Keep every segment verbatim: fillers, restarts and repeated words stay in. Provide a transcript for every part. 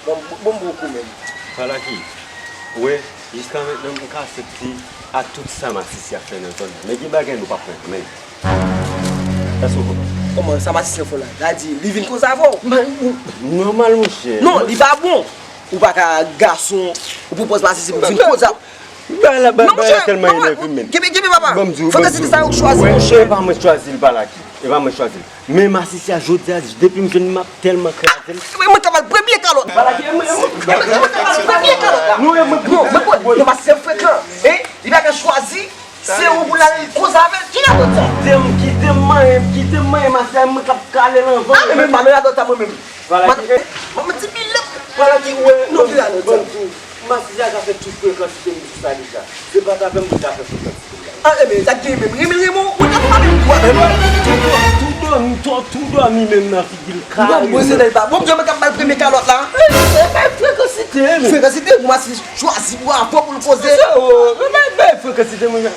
Bon, bon, bon, bon kou menm. Palaki, ou wè, jiska mentnan m ka aksepte ak tout sa masisi ap fè nan zòn nan. Men gen bagay nou pa konprann. Èske w konprann? Kòman sa masisi an fè w la? Sa di, li vin koze avè w? Nòmal, monchè. Non, li pa bon. Ou pa ka gason, ou pran pòz masisi pou vin koze avè w. Bagay la, bagay la tèlman enève m, men. Kenbe, kenbe, papa. Ban m di w, ban m di w. Fantasi sa yo chwazi, monchè. E pa mwen k chwazi l, Palaki. E pa mwen k chwazi l. Men masisi a, jodi a, depi m jwenn li, m ap tèlman kraze l. Mwen, mwen ka ba l premye kalòt. Palaki, mwen, mwen, mwen ka ba l premye kalòt la. Non, mwen, non, mwen, mwen, non, masisi frekan. Hein? Li pa ka chwazi. Se ou pou l al koze avè l. Ki radòt sa? Kite m, kite m manyen, kite m manyen, masisi a, mwen k ap kale l anvan. Ah, men, men, pa nan radòt sa, mwen menm. Palaki. Mwen, mwen di mil lè. Palaki, wè. Non, ki radòt sa? Masisi a ka fè tout frekansite m di sa deja. Se pa ka fè m pou ta fè frekansite m la. Ah, enben, sa k gen menm? Renmen, renmen, ou ta pa menm dwa. Tou dòmi, tou, tou dòmi menm nan figi l kale. Bon, mwen se nèg pa. Bon, mwen k ap ba l premye kalòt la. Se pa frekansite, men. Frekansite, pou masisi chwazi pou avè w pou l koze. Se, oh, men, men, men, frekansite, mwen.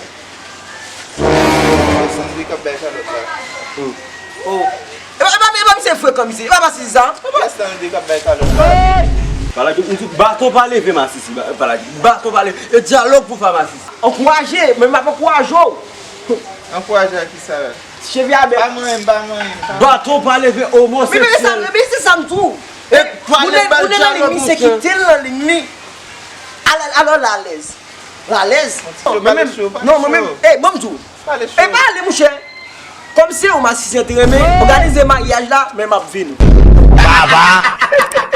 Sandy k ap bay kalòt la. Oh. E pa, e pa, e pa misye frekan, misye. E pa masisi sa. Sandy k ap bay kalòt la. Palaki, m di, baton pa leve, masisi. Ba-, Palaki, baton pa leve. E dyalòg pou fè, masisi. Ankouraje, men m ap ankouraje w. Ankouraje a kisa? Cheve a bèl. Pa manyen m, pa manyen m, pa manyen m. Baton pa leve, omoseksyèl. Men, men, se sa, men se sa m di w. E pale, moun nan liy, misye kite l nan liy li. Alò, alò, l alèz. L alèz. Mwen menm, non, mwen menm, eh, ban m di w. E pale, monchè. Kòm se yon masisi an te renmen, òganize maryaj la, men m ap vini. Baba!